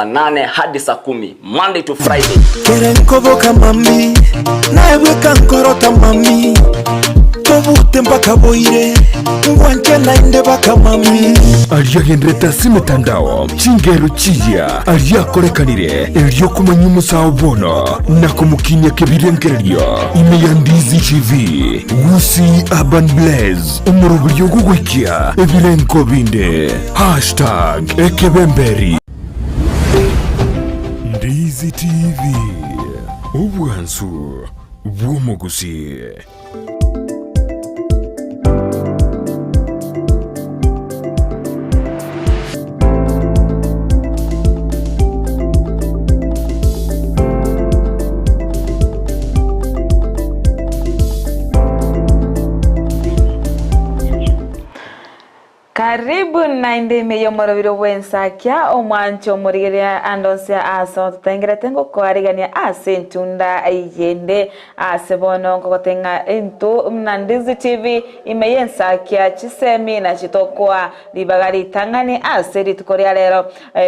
Nane hadi saa kumi, Monday to Friday. Kere nkoboka mami, naye bweka nkorota mami, Tobute mpaka boire, ngwanche naende baka mami. Aria agenderete ase emetandao, chingero chiya aria akorekanire, erio okomanya omosao bono na komokinia kebirengererio ime ya Ndizi TV, Gusii Urban Blaze, omoroberio ogogoikia ebirengo binde. Hashtag Ekebemberi. Ndizi TV, obwansu bw'omogusii. Karibu naende ime y'omorobiro bw'ensakia, omwancho omorigereria ande onsi aase ototengerete ngokoarigania ase entunda yende. Ase bono nkogote ng'a intwe buna Ndizi TV ime y'ensakia chisemi nachi tokoa ribaga ritang'ani ase rituko ria rero.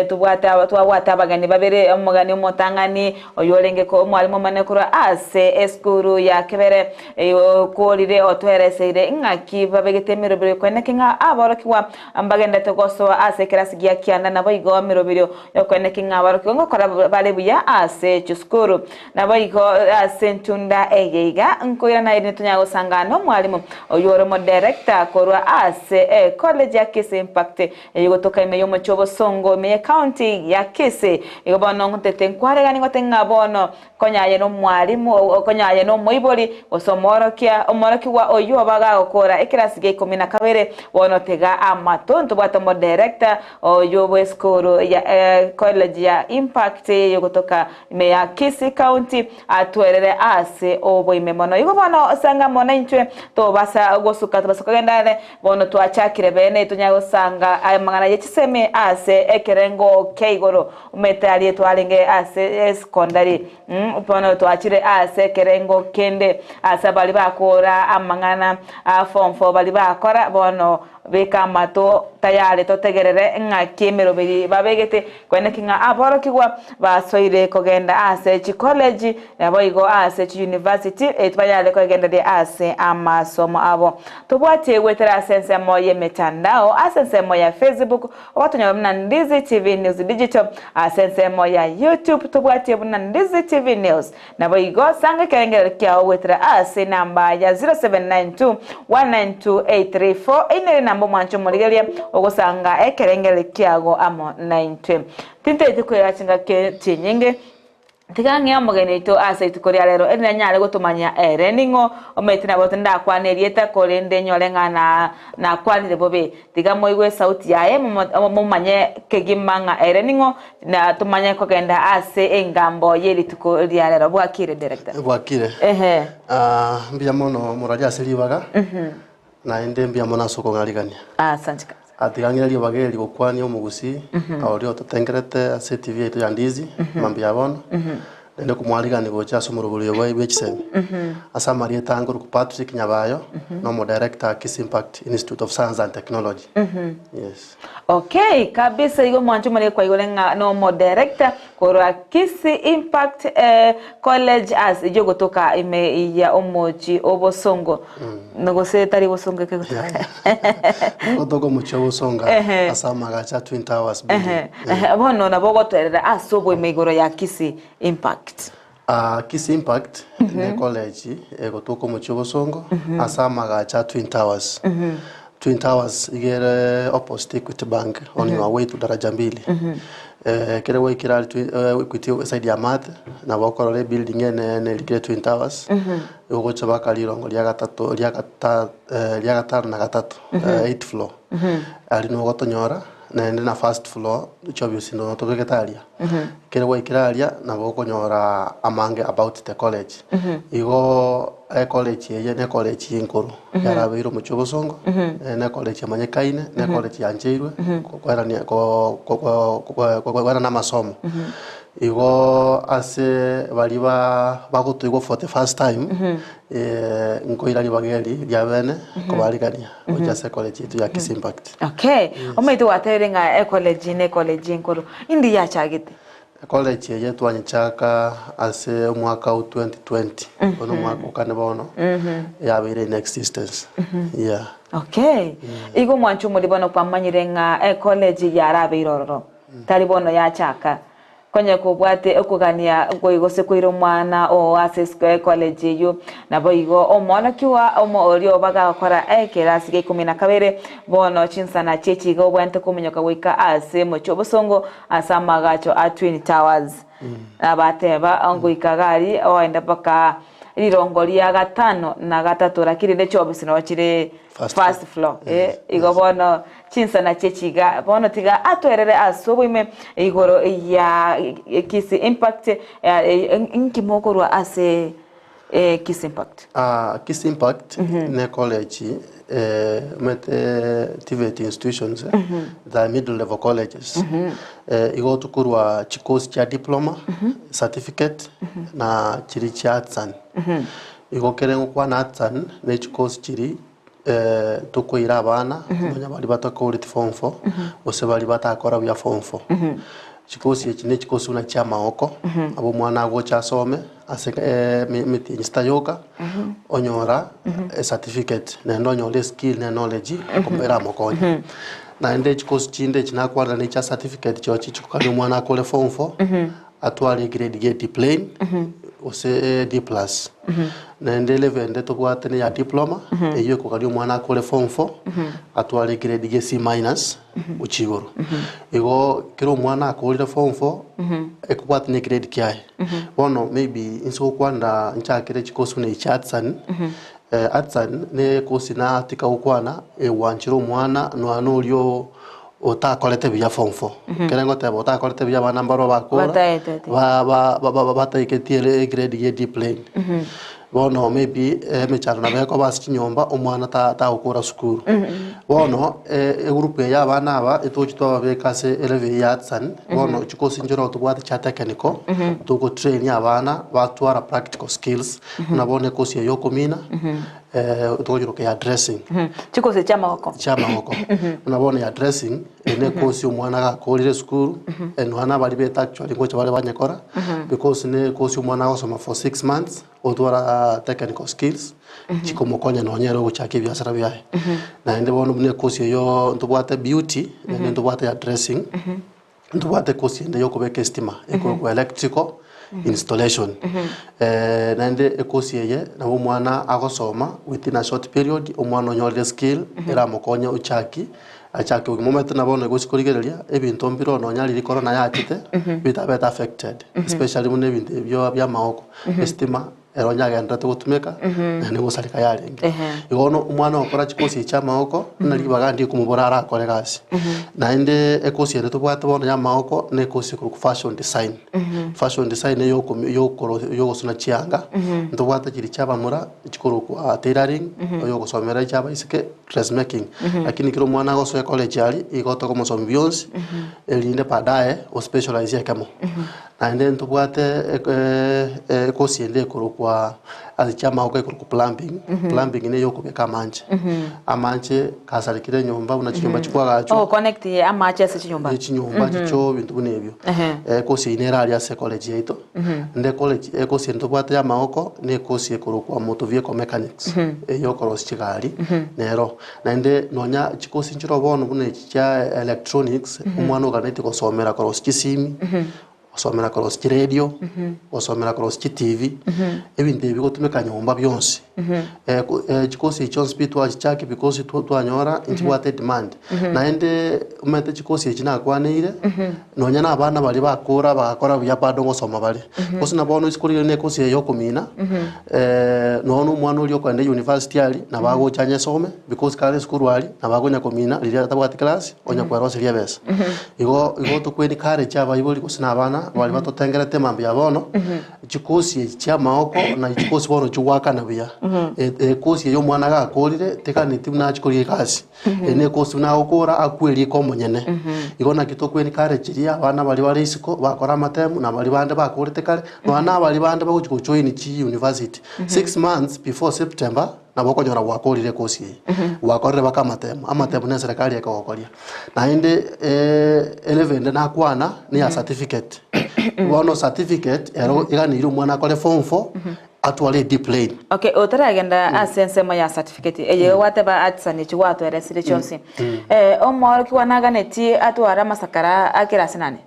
Tobwate twabwate abageni babere, omogeni omotang'ani oyio orenge omwalimu omonene korwa ase esukuru ya kebere Okorire otwereseire ng'aki babegete emeroberio y'okweneka ng'a aborokigwa mbagenderete gosoa ase ekerasi gia kianda, naboigo emeroberio y'okweneka ng'a aborokigwa ngokora bare buya ase chisukuru. Naboigo ase entunda eye iga nkoirana erinde tonyare gosangana nomwalimu oyio ore omodirector korwa ase ecollege ya Kisii Impact eyio gotoka ime y'omochie obosongo ime y'ecounty ya Kisii. Igo bono ntete nkwaregani ngote ng'a bono Konya aye nomwalimu, konya aye nomoibori, gose omoorokia, omworokigwa oyio oba gagokora ekerasi gia ikomi na kabere, bono tega amato, ntobwate omodirector oyio bw'esukuru ya college ya Impact eyogotoka ime ya Kisii County, atwerere ase oboime mono. Igo bono sanga amo naintwe, tobasa gosuka, tobasa kogenda are, bono twachakire bene tonyare gosanga amang'ana ye chisemi ase ekerengo kia igoro. Omanyete aria twarenge ase esekondari, bono twachire ase ekerengo kende, ase baria bakora amang'ana a form four baria bakora, bono beka amato tayari totegerere ng'aki emeroberi babegete, koeneki ng'a aborokigwa basoire kogenda ase chicollege naboigo ase chiuniversity eri banyare kogendereria ase amasomo abo. Tobwatie goetera ase ensemo y'emetandao, ase ensemo ya Facebook, Ogotonyora buna Ndizi TV News Digital ase ensemo ya YouTube tobwatie buna Ndizi TV News. Naboigo sanga ekerengererio kiao goetera ase enamba ya 0792 192 834 eyio nere enamba omwanche omorigereria ogosanga ekerengererio kiago amo naintwe. Tintaeti koira chingaki chinyinge. Tiga ng'ee omogeni oito ase rituko ria rero, erinde anyare gotomanya ere ning'o omanyete nabo tindakwana erieta, korende nyore ng'a na nakwanire bobe. Tiga moigwe esauti yaye, momanye kegima ng'a ere ning'o, na tomanye kogenda ase engambo ye rituko ria rero. Bwakire director. Bwakire. Ehe. Ah, mbuya mono moraria ase ribaga, naende mbuya mono ase okong'arigania. Asante kabisa. Tiga ng'ire ribaga eri gokwania omogusii oria ototengerete ase etibi yaito ya Ndizi mambia ya bono, naende komwarigani gocha ase omorobori oyo bwa chisemi. Ase amarieta ange korokwa Patrick Nyabayo, na omodirector Kisii Impact Institute of Science and Technology. Yes. Okay, kabisa igo mwanche omorege kwaigure ng'a nomodirector Korwa Kisii Impact College ase eyio gotoka ime ya omochie o Bosongo gose tari Bosongo eke gotoka Gotoka omochie o Bosongo ase amagacho a Twin Towers building. Bono nabo ogotoerera ase oboime igoro ya Kisii Impact. Kisii Impact ne college egotoka omochie o Bosongo ase amagacho a Twin Towers. Twin Towers iga ere opposite Equity Bank on your way to Daraja Mbili. Ekere gwaikire aria twi Equity eside ya maate, nabo okorora ebuilding enene erikire Twin Towers, ogocha mpaka rirongo ria gatato ria gata ria gatano na gatato, eighth floor. Aria nigo ogotonyora, naende na first floor, chiofisi nigo tobegete aria. Ekere gwaikire aria, nabo okonyora amange about the college. Igoo ecollege eye ne ecollege enkoro, yarabeire omochie obosongo, ne ecollege emanyekaine, ne ecollege yancheirwe, koerania ko- ko- ko- koerana amasomo. Igo ase baria ba bagotoigwa for the first time, nkoira ribaga eri ria bene kobarigania gochia ase ecollege yaito ya Kisii Impact. Okay, omanyete gwatebire ng'a ecollege ne ecollege enkoro, indi yachagete? Ecollege eye twanyechaka ase omwaka o 2020, oyo na omwaka o kane bono, yabeire in existence, yeah. Okay, igo omwancho omori bono kwamanyire ng'a ecollege yarabeire ororo, tari bono yachaka, Konya kobwate okogania gose koira omwana oo ase ecollege eyio. Naboigo omworokigwa omo oria oba gagokora ekerasi gia ikomi na kabere, bono chinsana chie chiga obwenerete kominyoka goika ase omochie obosongo ase amagacho a Twin Towers. Nabateba goika gari oende mpaka rirongo ria gatano na gatato lakini rende chiofisi nabo chire first floor. Igo bono Chinsana chie chiga bono tiga atwerere ase oboime igoro ya Kisii Impact inki mokorwa ase Kisii Impact? Kisii Impact ne college omanyete TVET institutions they are middle level colleges igo tokorwa chicourse chia diploma, certificate na chiria chia artisan. Igo kere ngokwana artisan ne chicourse chiria tokoira abana nonya baria batakoreti form four, gose baria batakora buya form four. Chikosi echi ne chikosi buna chia amaoko, abo omwana agocha asome ase emetienyi sita yoka, onyora ecertificate naende onyora eskill na eknowledge eramokonye. Naende chikosi chinde echi nakwanera na echia certificate chirochio chikogania omwana akore form four, atware egrade ya D plain gose D plus. Naende level ende tobwate ne ya diploma, eyio ekogania omwana akore form four, atware egrade ya C minus gochia igoro. Igo kera omwana akorire form four, ekobwati na egrade kiaye. Bono maybe inse gokwanera nchakere chikosi buna echi chia artisan, artisan ne ekosi natika gokwana egwanchera omwana nonya na oria otakorete buya form four. Ekere ngoteba otakorete buya abana mbaroo bakora, Bataetete. ba- ba- ba- ba- bataiketie ere egrade ya D plain. Bono maybe emechando nabo ekoba ase chinyomba omwana ta- tagokora sukuru. Bono egroup eye ya abana aba etochi twababeka ase elevel ya artisan, bono chikosi nchire tobwate chia technical, togotrain abana batwara practical skills, buna bono ekosi eye ya okomina, tokoyeroka ya dressing. Chikosi chi'amagoko. Chi'amagoko. Buna bono ya dressing, eye ne ekosi omwana gakorire esukuru, nonya na abaria bete actually ngocha bare banyekora, because ne ekosi omwana agosoma for 6 months, otwara technical skills, chikomokonya nonya ere ogochaka ebiasara biaye. Naende bono buna ekosi eyo ntobwate beauty, naende ntobwate ya dressing, ntobwate ekosi ende ya okobeka estima, ekorokwa electrical installation. Naende ekosi eye, nabo omwana agosoma within a short period, omwana onyorire skill, eramokonye ochaki, achake obogima. Omanyete na bono gochi korigereria, ebinto mbire nonya riria corona yachete, bitabete affected, especially buna ebinto ebio bia amaoko, estima, ero onye agenderete gotumeka, naende gosareka yarenge. Igo bono omwana ogokora chikosi echi chia amaoko, buna ribaga ndikomobora arakore egasi. Naende ekosi ende tobwate bono ya amaoko, na ekosi ekorokwa fashion design. Fashion design eyokomi eyokoro eyogosona chianga, ntobwate chiria chia abamura chikorokwa tailoring, oyogosomera chia abaiseke dressmaking. Lakini ekero omwana agosoa ecollege aria, igo tokomosomia bionsi, erinde baadaye ospecialize ekemo. Naende ntobwate ekosi ende ekorokwa ase chiamagoko ekorokwa plumbing, plumbing neye okobeka amanche, amanche kasarekire enyomba buna chinyomba chikwagachwa. Ogoconnect amache ase chinyomba. Ye chinyomba chichoo ebinto buna ebio. Ekosi eyio nere aria ase ecollege yaito, naende ecollege ekosi ende tobwate ya amagoko, na ekosi ekorokwa motor vehicle mechanics, eye okorosia chigari, nero. Naende nonya chikosi nchire bono buna echi chia electronics, omwana oganetie gosomera korosia chisimi, gosomera korosia chiredio, gosomera korosia chitivi, ebinto ebi bigotumeka nyomba bionsi. Chikosi echi chionsi pi twachichaki because twanyora nchibwate edemand. Naende omanyete chikosi echi nakwaneire, nonya na abana baria bakora bagakora buya bado ngosoma bare. Gose na bono isiko riria na ekosi eye ya okomina, nonya na omwana oria okoenda university aria, nabo agocha anyesome, because kare esukuru aria, nabo akonya komina riria atabwati class, onya kweroseria ebesa. Igo igo tokwe encourage abaibori gose na abana. sana, baria batotengerete mambia bono, chikosi echi chia amaoko na chikosi bono chigoakana buya. Ekosi eye omwana gakorire, teganeti buna achia korigia egasi, eye na ekosi buna agokora akwe riko omonyene. Igo naki tokwe encourage riria abana baria bare isiko bakore amatemu na baria bande bakorete kare, nonya na baria bande bagochi gojoin chiuniversity. 6 months before September, nabo okonyora gwakorire ekosi eye, gwakorire mpaka amatemo, amatemo na eserekari ekogokoria. Naende eleven ende nakwana neya certificate. Bono certificate ero eganeire omwana akore form four, atware edeep lane. Okay, otaragenda ase ensemo ya certificate eye gwateba artisan echi gwatweresire chionsi, omworokigwa naganetie atware amasakara a kerasi nane?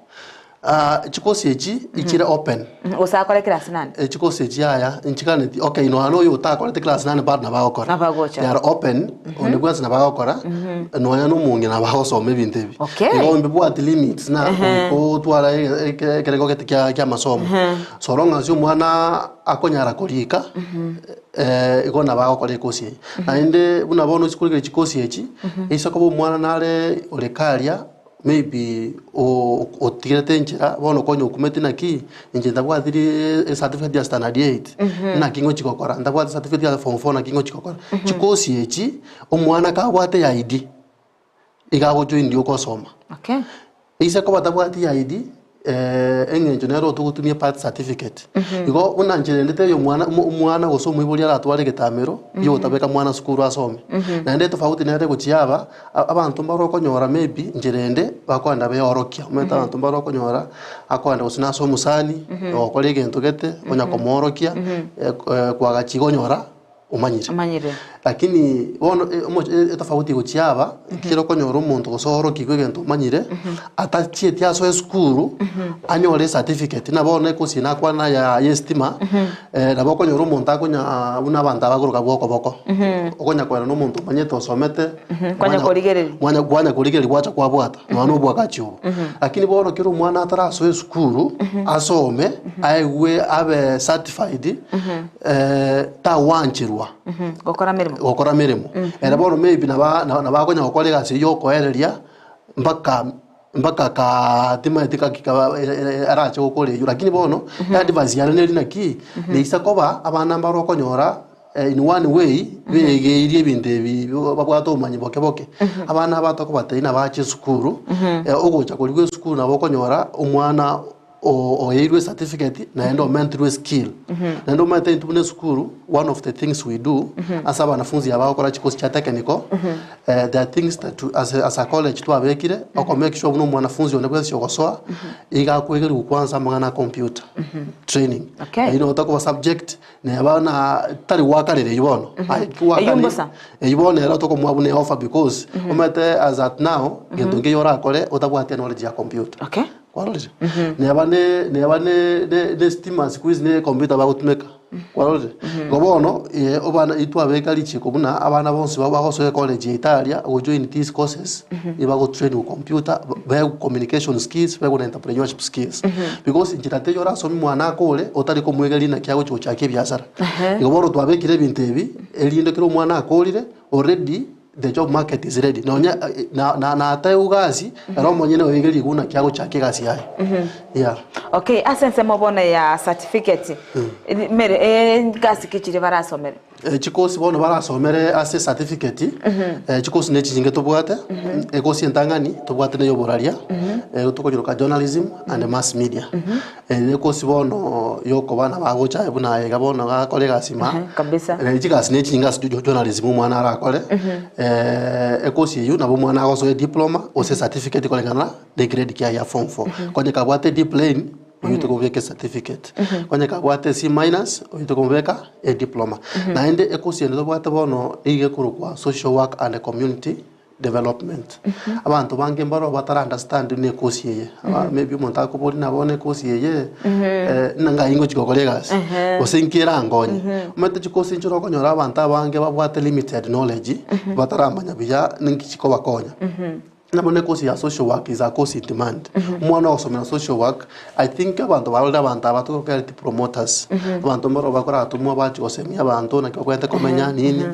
Ah, chikosi echi ichire open. Gose akore class nane? Chikosi echi yaya nchiganeti okay nonya na oyo otakorete class nane bado nabo agokora. Nabo agocha. They are open, onde bwensi nabo agokora, nonya na omong'ina nabo agosoma ebinto ebi. Okay. Igo mbibwati limits na otwara ekerengo gete kia kia amasomo. So long as omwana akonyara korika, igo nabo agokora ekosi eye. Naende buna bono ase chikosi echi, eise koba omwana nare ore karia. Maybe otigerete enchera bono okonya okumete naki inche ntabwatiri ecertificate ya standard eight naki ngochi gokora, ntabwati certificate ya form four naki ngochi gokora. Chikosi echi, omwana kabwate eID, iga agojoinia okosoma. Okay. Ise koba tabwati eID, eng'encho nere otogotumia birth certificate. Igo buna nchera ende teiyo omwana omwana gose omoibori aratware egetamero, giogotabeka mwana sukuru asome. Naende etofauti nere gochia aba, abanto mbare okonyora maybe nchera ende, bakoenda beorokia, omanyete abanto mbare okonyora, akoenda gose nase omosani, ogokora egento gete, onya komoorokia, kwagachi iga onyora omanyire. Omanyire. Lakini bono etofauti gochia aba, ekero okonyora omonto gose oorokigwe egento omanyire, atachieti asoe esukuru, anyore ecertificate, buna bono ekosi nakwana ya ya estima, nabo okonyora omonto akonya buna abanto aba bakoroka bwa okoboko, okonya koenda na omonto omanyete osomete, Kwanya korigereria. mwanya kwanya korigereria gwacha kwabwata, nonya na obwagachi obo. Lakini bono kera omwana atarasoa esukuru, asome, aegwe abe certified, tagwancherwa Gokora meremo. gokora meremo. Ere bono maybe naba nabo akonya gokora egasi eywo yokoereria mpaka mpaka kaa timaeti gaki arache gokora eywo. Lakini bono, eadvice yane neri naki, neisa koba abana mbare okonyora in one way, beegeirie ebinto ebi babwate obomanyi boke boke. Abana aba tokobatebia nabache esukuru, ogocha korigwa esukuru nabo okonyora omwana oeirwe ecertificate naende omentirwe eskill. Naende omanyete intwe buna esukuru, one of the things we do, ase abanafunzi aba bagokora chikosi chia technical, there are things that as a as a college twabekire, oko make sure buna omwanafunzi onde bwensi ogosoa, iga akoegerigwa kwanza amang'ana a computer training. Okay. Eywo nigo tokoba subject, neba na tari goakanera eywo bono, aye Eywo goakani mbosa. eywo bono ero tokomoa buna eoffer because, omanyete as at now, gento nkeiyo orakore otabwati eknowledge ya computer. Okay. Kwarorire? Neba ne neba ne ne ne estima siku hizi ne ecomputer bagotumeka. Kwarorire? Igo bono, obana itwabeka richiko buna abana bonsi ba bagosoa ecollege yaito aria, gojoin these courses, ibagotrainwa computer, baegwe communication skills, baegwe na entrepreneurship skills. Because enchera teiyo orasomie mwana akore, otari komoegeria naki agochi gochaka ebiasara. Igo bono twabekire ebinto ebi, erinde ekero omwana akorire, already The job market is ready. Nonya na na nataegwe gasi, ere omonyene oegerie buna ki agochaka egasi yaye. Yeah. Okay, ase ensemo bono ya certificate, mere egasi ki chiria barasomere? Chikosi bono barasomere ase certificate, chikosi ne chinyinge tobwate, ekosi entang'ani tobwate na eyoboraria, tokonyeroka journalism and mass media. Eye ekosi bono yokoba nabagocha aye buna aye iga bono gakore egasi ma, Kabisa. chigasi ne chinyinge ase journalism omwana arakore, ekosi eywo nabo omwana agosoa ediploma gose ecertificate koreng'ana na egrade kiaye ya form four. Konye kabwate D plain, oywo tokobeka ecertificate, konye kabwate C minus, oywo tokomobeka ediploma. Naende ekosi ende tobwate bono nigo ekorokwa social work and community development. Abanto bange mbaro batara understand buna ekosi eye, maybe omonto akoboria ng'a bono ekosi eye, ng'a ng'ai ngochi gokora egasi, gose inki erankonye. Omanyete chikosi nchire okonyora abanto abange babwate limited knowledge, bataramanya buya ninki chikobakonya. Buna bono ekosi ya social work is a course in demand. Omwana ogosomera social work, I think abanto barorire abanto aba tokokereti promoters, abanto mbaro bakoratomwa bachia gosemia abanto naki babwenerete komenya nini,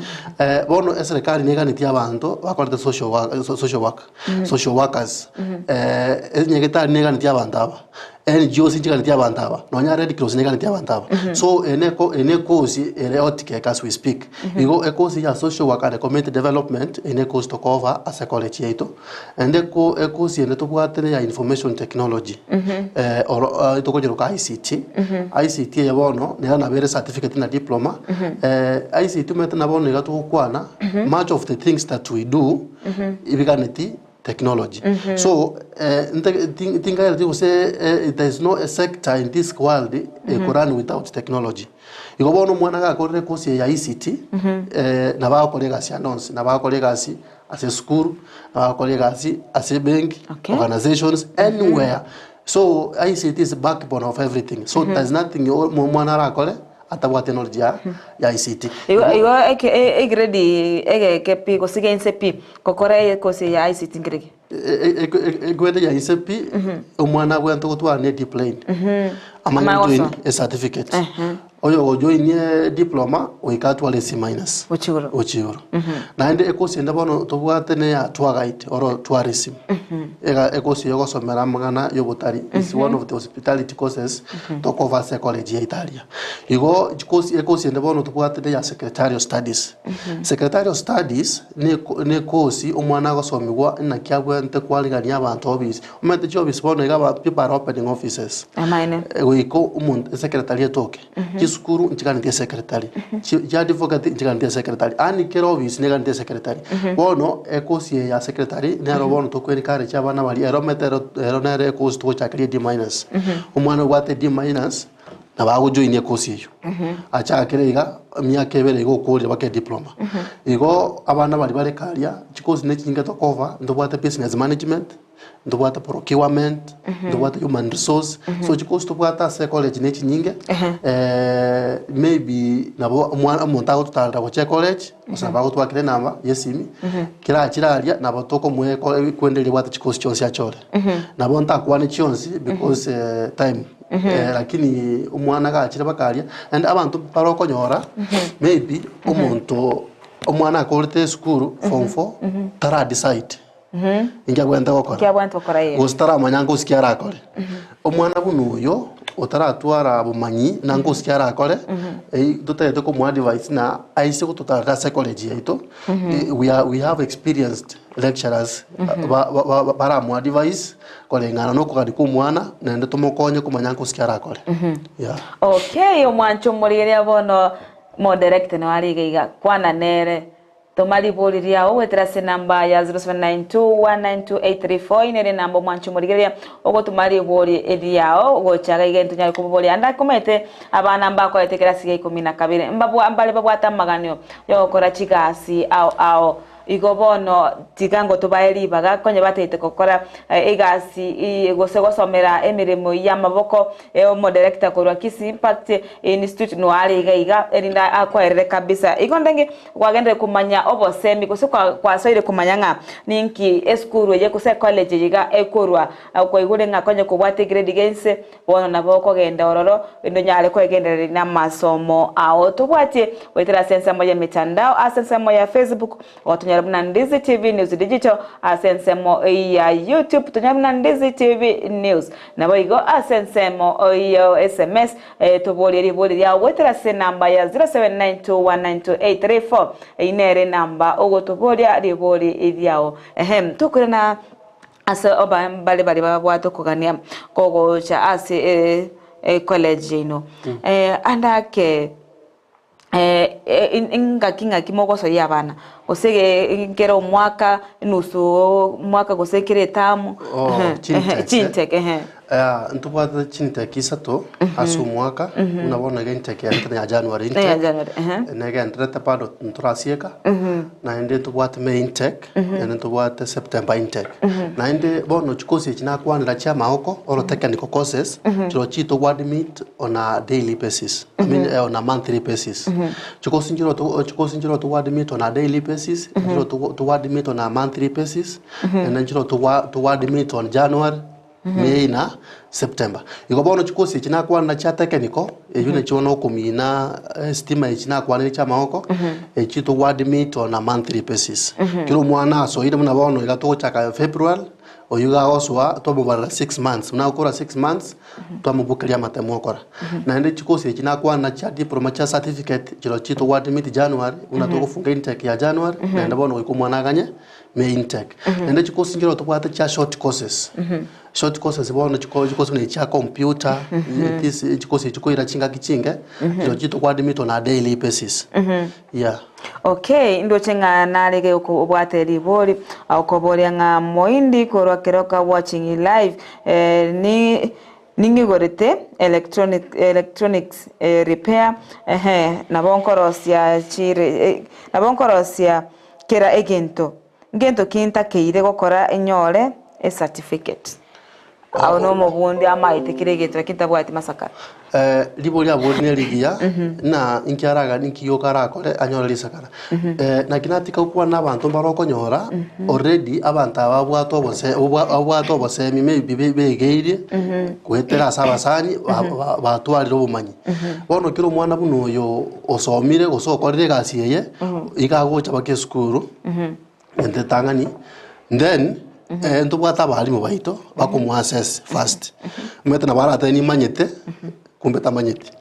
bono eserekari neganetie abanto bakorete social work social work, social workers, enyagetari neganetie abanto aba. NGOs nchiganetie abanto aba, nonya Red Cross neganetie abanto aba. So eye neko eye ne ecourse ere hot cake as we speak. Igo ecourse ya social work and community development eye ne ecourse toko offer ase ecollege yaito. Naende eko ecourse ende tobwate ne ya information technology oro tokonyeroka ICT. ICT eye bono nero nabo ere certificate na diploma, ICT omanyete na bono iga togokwana, much of the things that we do ebiganeti technology. So tinkagereti gose there is no a sector in this world eko run without technology. Igo bono omwana gakorire ecourse eye ya ICT, nabo agokora egasi ande onsi, nabo agokora egasi ase esukuru, nabo agokora egasi ase ebenki, organizations, anywhere. So ICT is backbone of everything. So there is nothing omwana arakore atabwati knowledge ya ya ICT. Igo igo eke e- egrade egeke pi gose geinse pi gokora ekosi ya ICT nkere ki? Egrade ya inse pi omwana abwenerete gotwara ne diplane amanye Amanye gojoin gosoma. ecertificate oyo ogojoinie diploma goika atware ec minus Gochia igoro. gochia igoro naende ekosi ende bono tobwate ne ya tour guide oro tourism Ega ekosi ya ogosomera amang'ana ya obotari is one of the hospitality courses tokova ase ecollege yaito aria. Igo chikosi ekosi ende bono tobwate ne ya secretarial studies. Secretarial studies ne eko ne ekosi omwana agosomigwa naki abwenerete kwarigania abanto office. Omanyete chiofisi bono iga aba people are opening offices. Amaene. Goika omonto esecretary etoke. Chisukuru nchiganetie esecretary, chi chiadvocate nchiganetie esecretary, yaani kera office neganetie esecretary. Bono ekosi eye ya secretary nero bono toko encourage abana baria ero omanyete ero ero nere ekosi togochakeria D minus. Omwana obwate D minus, nabo agojoinia ekosi eywo, achakere iga emiaka ebere iga okorire mpaka ediploma. Igo abana baria bare karia, chikosi ne chinyinge tokoba, ntobwate business management. ntobwate procurement, ntobwate human resource, so chikosi tobwate ase ecollege ne chinyinge, maybe nabo omwana omonto agototarera gochia ecollege, gose nabo agotwakera enamba ya esimi, kera achire aria nabo tokomoa eko ekwende eria ebwate chikosi chionsi achore. Nabo ntakwane chionsi because time, lakini omwana gachire mpaka aria, naende abanto mbare okonyora maybe omonto omwana akorete esukuru form four, tara decide. Inki abwenerete gokora? Inki abwenerete gokora iye? Gose taramanya ngosi ki arakore. Omwana buna oyo, otaratwara bomanyi na ngosi ki arakore, eh, totagete komoa advice na aise gototarera ase ecollege yaito, eh, we are, we have experienced lecturers ba- ba- ba- baramoa advice koreng'ana na okogania kwa omwana, naende tomokonye komanya ngosi ki arakore. Yeah. Okay, omwancho omorigereria bono, moderekte noyo are iga iga, kwana nere. Toma ribori riao goetera ase enamba ya 0792192834 eye nere enamba omwanchi omorigereria ogotoma ribori riao gocha iga iga intonyare koboboria. Ande akomanyete abana mbakorete ekerasi gia ikomi na kabere mbabwa mbare babwate amaganio yogokora chigasi ao ao igo bono tiga ngotobae ribaga konye batagete gokora egasi gose gosomera emeremo y'amaboko Omoderekta korwa Kisii Impact Institute noyo are iga iga erinde akoerere kabisa. Igo ndenge kwagenderire komanya obosemi gose kwasoire komanya ng'a ninki esukuru eye gose ecollege eye iga ekorwa kwaigure ng'a konye kobwate egrade iga inse bono nabo okogenda ororo erinde onyare koegendereria namasomo ao. Tobwatie goetera ase ensemo y'emetandao ase ensemo ya Facebook Gotonyora buna Ndizi TV News Digital ase ensemo ya YouTube tonyore buna Ndizi TV News. Naboigo ase ensemo ya SMS toborie ribori riao goetera ase enamba ya 0792192834 eyio nere enamba ogotoboria ribori riao. Ehe tokoirana ase bare baria babwate okogania kogocha ase ecollege yaino. Ande ake. Ingaki ng'aki mogosoyia abana, gose kera omwaka, enusu omwaka gose kera etamu, Oh, chinteke. chinteke ehe. Eh, ntobwate chinteke isato ase omwaka buna bono iga intake yaito neya January Neya intake January, ehe. negendererete bado ntorasieka naende ntobwate May intake naende ntobwate September intake naende bono chikosi echi nakwanera chia amaoko oro technical courses chirochio togwadmit on a daily basis I mean on a monthly basis chikosi nchire to chikosi nchire togoadmit on a daily basis nchire togo togoadmit on a monthly basis naende nchire togoa togoadmit on January May na September. Igo bono chikosi echi nakwana chia technical eywo nachio bono okomina estima echi nakwanire chia amagoko echi togoadmit on a monthly basis. Kera omwana asoire buna bono iga togochaka February. Oyio iga agosoa twamobarera 6 months, buna agokora 6 months, twamobokeria amatemo okora. Naende chikosi echi nakwana chia diploma chia certificate, chirochio togwadmit January, buna togofunga intake ya January, naende bono goika omwana aganye May intake. Naende chikosi nchire tobwate chia short courses. Short courses bono chiko chikosi buna chia computer, this chikosi echi chikoira chingaki chinke, chirochio tokwadmit on a daily basis. Yeah. Okay, ndoche ng'a narege obwate ribori okoboria ng'a moindi korwa Keroka watching live eh, ni ning'igorete electronic, electronics eh, repair ehe nabo nkorosia chire eh, nabo nkorosia kera egento ngento ki ntakeire gokora nyore ecertificate. Ao na omobundi amaete kera egento lakini tabwati masakara. Eh, ribori abori ne rigiya na inki araga ninki gioka arakore anyore risakara. Eh, naki natika gokwana na abanto mbare okonyora already abanto aba babwate obose obwa babwate obosemi maybe be begeirie goetera ase abasani ba- ba- batwarire obomanyi. Bono kera omwana buna oyo osomire gose okorire egasi eye, iga agocha mpaka esukuru, ente etang'ani, then ntobwate abalimu baito bakomoassess first, omanyete nabo aratebe nimanyete kumbe tamanyeti,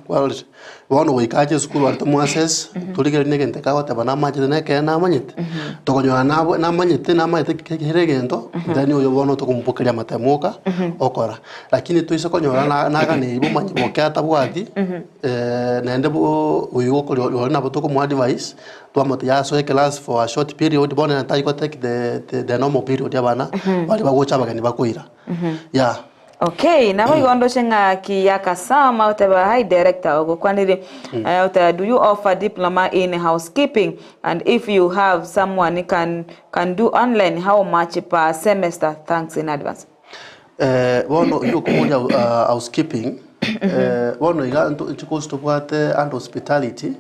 kwarorire? Bono goika ache esukuru aria tomoassess, torigererie na egento eke agoteba namachete na ekeene namanyete, tokonyora nabwe namanyete namanyete kera egento, then oyo bono tokomobokeria amatemo oka okora. Lakini toise konyora na naganeiri bomanyi boke atabwati, naende bo oyo okoria oria nabo tokomoadvise, twamotebia asoe eclass for a short period, bono ere tari go take the the normal period abana baria bagocha abageni bakoira, yeah. Okay, nabo igo ndoche ng'a Kiyaka Sam agoteba hi director ogokwanire agoteba do you offer diploma in housekeeping and if you have someone can can do online how much per semester thanks in advance. Bono oyio okoboria housekeeping, bono iga nto chikosi tobwate under hospitality,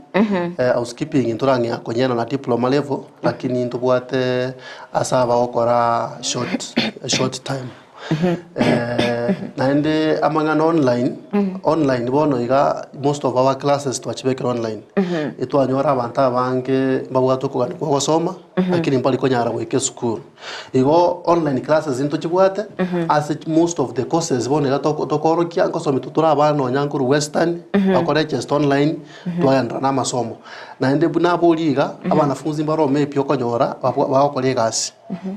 housekeeping ntorang'ea konyena na diploma level, lakini ntobwate ase abagokora short short time. Naende amang'ana online, online bono iga most of our classes twachibekire online, etwanyora abanto abange mbabwate okogania kwa ogosoma, lakini mbari konyara goika esukuru. Igo online classes ntochibwate ase most of the courses bono iga tokorokia nkosomia tore abana nonya nkorwa western bakore just online twagenderera na amasomo. Naende buna abori iga abanafunzi mbaro maybe okonyora bagokora egasi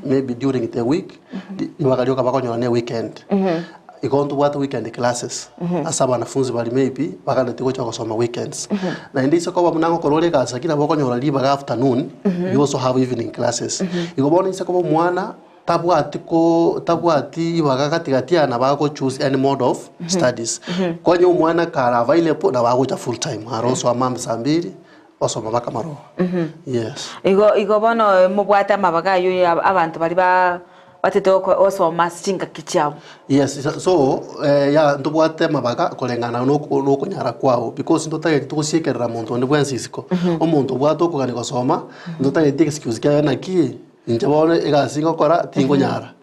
maybe during the week ribaga rioka bakonyora ne weekend. Igo ntobwate weekend classes ase abanafunzi baria maybe baganeti gocha gosoma weekends. Naende ise koba buna ngokora ore egasi lakini nabo okonyora ribaga afternoon, you also have evening classes. Igo bono ise koba omwana tabwati ko tabwati ribaga gati gati aya nabo ago choose any mode of studies. Konya omwana kare available nabo agocha full time aro osoa mambia saa mbiri osoma mpaka maroba. Yes. Igo igo bono mobwate amabaga aywo ya abanto baria ba batete gosoma ase chingaki chiabo. Yes, so ya ntobwate amabaga koreng'ana na okonyara kwao because ntotageti togosiekerera monto onde bwensi isiko. Omonto obwate okogania gosoma, ntotageti excuse kiaye naki, inche bono egasi ngokora tingonyara,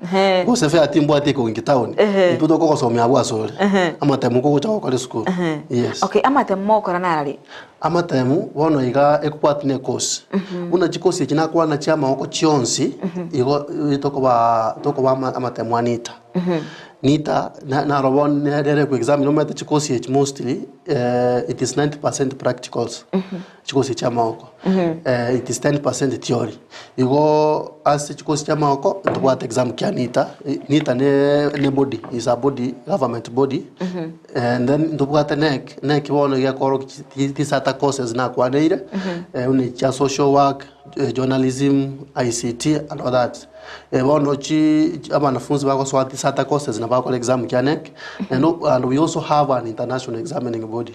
gose fare timbwati ekoginki town, intwe tokogosomia abwo asore, amatemo kogocha gokora esukuru, yes. Okay, amatemo mogokora narari? Amatemu bono iga ekobwati ne ecourse. Buna chicourse echi nakwana chia amagoko chionsi, igo tokoba tokoba ama amatemu a NITA. NITA na naro bono nere eko examine omanyete chicourse echi mostly it is 90% practicals, chicourse chia amagoko, it is 10% theory. Igo ase chicourse chia amagoko ntobwate exam kia NITA, NITA ne ne body is a body government body. And then ntobwate NEC, NEC bono iga ekorokia tisata courses nakwaneire, buna chia social work, journalism, ICT and all that. Bono chi abanafunzi bagosoa tisata courses nabo bagokora exam kia NEC, and and we also have an international examining body.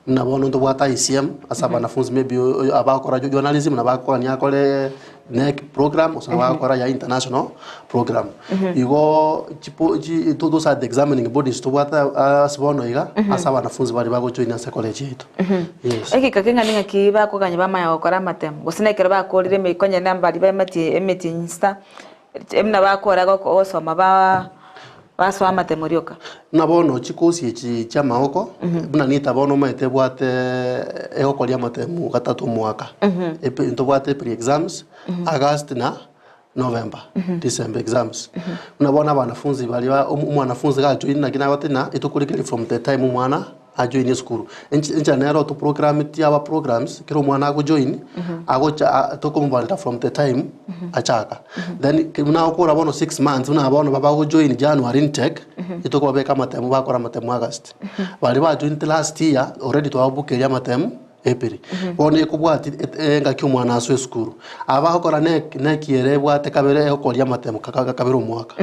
Buna bono ntobwate ICM, ase abanafunzi maybe abakora journalism nabo akogania akore NEC program gose nabo agokora ya international program. Igo chipo chi those are the examining bodies tobwate ase bono iga ase abanafunzi baria bagojoin ase college yaito. Yes. Egeka keng'ana ng'aki bakoganya bamanya gokora amatemo, gose na ekero bakorire emeko onye na baria bematie emetienyi sita, buna bakora gosoma ba basoa amatemo rioka. Buna bono chikosi echi chi'amaboko, buna nita bono omanyete ebwate egokoria amatemo gatato omwaka. Epe ntobwate pre exams, August na. November, December exams. Buna bono abanafunzi baria ba omwanafunzi iga ajoin naki nagote ng'a etokorekereria from the time omwana ajoin esukuru. Ench enchera nero toprogrameti our programs ekero omwana agojoin, agocha a tokomobarera from the time achaka. Then buna agokora bono 6 months buna bono babagojoin January intake, etokobabeka amatemo bakora amatemo August. Baria bajoinete last year already twababukeria amatemo April. Bono ekobwati engaki omwana asoe esukuru. Aba bagokora neki ere ebwate kabere egokoria amatemo kabere omwaka.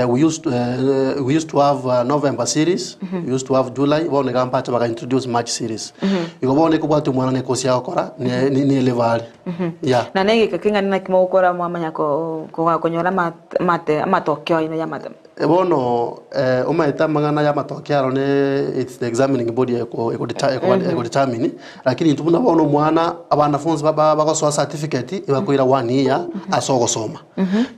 We used we used to have November series, we used to have July, bono iga mbache baka introduce March series. Igo bono ekobwati omwana ne course agokora ne ne level are. Yeah. Na negeka keng'ana naki mogokora mwamanya konyora amatokeo aino y'amatemo? Bono omanyete amang'ana y'amatoke aro ne it's the examining body eko determine, lakini intwe buna bono omwana abanafunzi bagosoa certificate ebakoira one year ase ogosoma.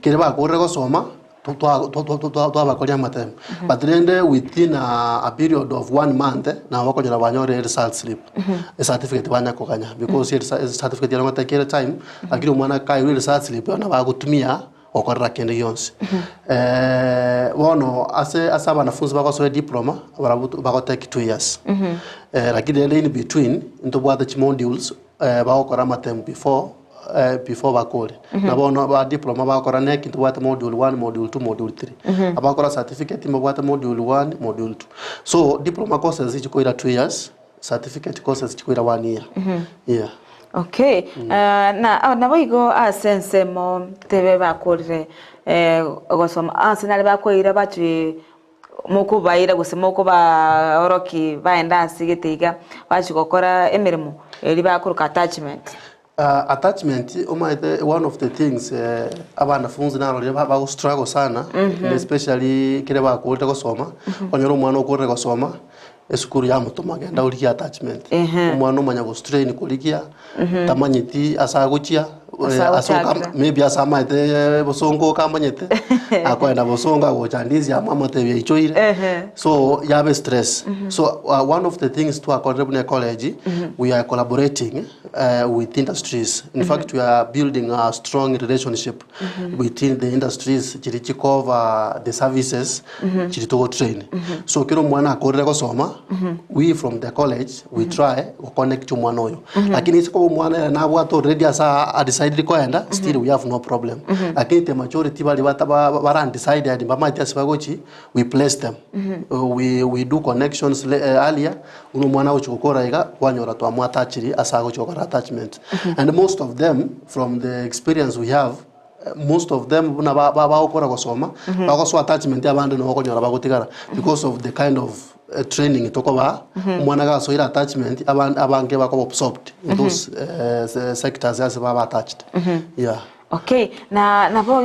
Kere bakorire gosoma twabakoria amatemo. But rende within a period of one month nabo bakonyora banyorire result slip, ecertificate banya koganya because certificate ero ngotekere kere time, lakini omwana kairwe result slip nabo agotumia gokorera kende gionsi. Bono ase ase abanafunzi bagosoa ediploma, barabwo bagotake 2 years. Lakini rende in between, ntobwate chimodules bagokora amatemu before bakore. Na bono ba diploma bagokora neki ntobwate module 1, module 2, module 3. Abakora certificate mbabwate module 1, module 2. So diploma courses chikoira 2 years, certificate courses chikoira 1 year. Yeah. Okay, na nabo igo ase ensemo tebe bakorire gosoma ase nare bakoira bachwe mokobaira gose mokobaoroki baenda ase gete iga bachia gokora emeremo eri bakoroka attachment. Attachment omanyete one of the things abanafunzi narorire bago struggle sana, especially ekere bakorire gosoma, onyore omwana okorire gosoma, esukuru yamotoma genda origie attachment. Omwana omanya gostrain korigia, tamanyeti ase agochia, Ase ase agochakera. Maybe ase amaete bosongo okamanyete, akoenda bosongo agocha ndizi amo amotebia aichoire. So yabe stress. So one of the things twakorire buna ecollege, we are collaborating with industries. In fact, we are building a strong relationship between the industries chiri chikova the services chiri togotrain. So kero omwana akorire gosoma, we from the college we try goconnect omwana oyo. Lakini ase koba omwana ere nabwate already ase adecided koenda, still we have no problem. Lakini the majority bari bara undecided bamaete ase bagochi, we place them. We do connections earlier uno omwana agochi gokora iga kwanyora twamwatachiri ase agochi gokora attachment. And most of them, from the experience we have, most of them buna bagokora gosoma bagosoa attachment, abande nabo okonyora bagotigara because of the kind of training tokoba. Omwana gasoire attachment, abange bakoba absorbed in those sectors ase baba attached, yeah. Okay, na nabo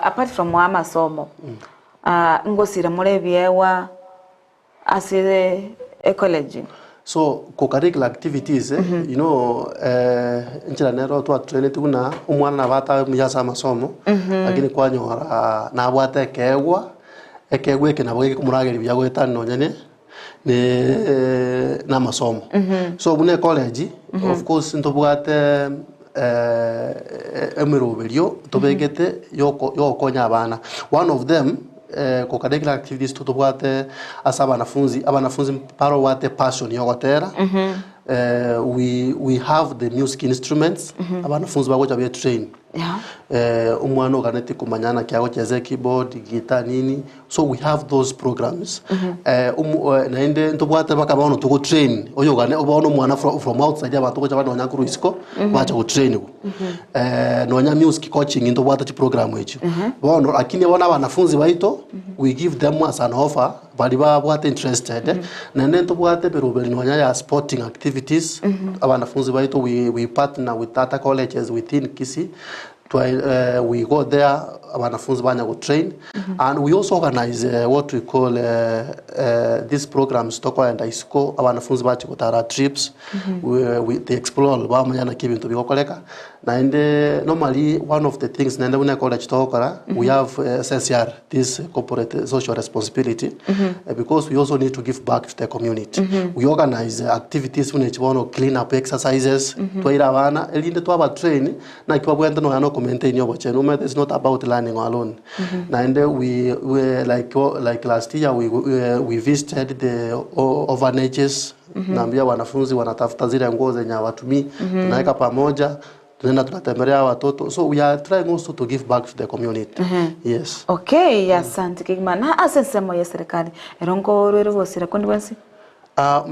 apart from amasomo, ngosira more ebiewa ase ecollege? So co-curricular activities, nchera nero twatraineti buna omwana nabata muya ase amasomo, lakini kwanyora nabwate ekeegwa, ekeegwa eke nabo gekomurageria buya goetania nonya ne namasomo. So buna ecollege, of course ntobwate emiroberio tobegete yogokonya abana. One of them, co-curricular activities totobwate ase abanafunzi barobwate passion yogotera, we have the music instruments, abanafunzi bagocha be train. Omwana oganeti kumanyana kiagocheza keyboard, guitar, nini, so we have those programs. Naende ntobwate baka bono tugotrain oyo ogane bono omwana from outside, abantu gocha banonya korwa isiko bacha gotrainigwa. Nonya music coaching ntobwate chiprogram echio bono. Lakini bono abanafunzi baito we give them as an offer bari babwate interested. Naende ntobwate emeroberi nonya ya sporting activities. Abanafunzi baito, we partner with other colleges within Kisii. We go there, abanafunzi banya go train, and we also organize what we call these programs tokoenda isiko, abanafunzi bachi gotara trips. They explore bamanya naki ebinto bigokoreka. Naende normally one of the things naende buna ecollege togokora, we have CSR, this corporate social responsibility, because we also need to give back to the community. We organize activities buna echi bono clean up exercises, twaira abana erinde twaba train naki babwenerete nonya na okomaintain obochenu. Omanyete it's not about learning alone. Naende we we like like last year we we visited the orphanages, Tunaambia wanafunzi wanatafuta zile nguo zenye hawatumii, tunaweka pamoja, tunaenda tunatembelea watoto. So we are trying also to give back to the community. Yes. Okay, asante kegima. Na ase ensemo ye serikali, ero nkorwere gosira konde gwensi?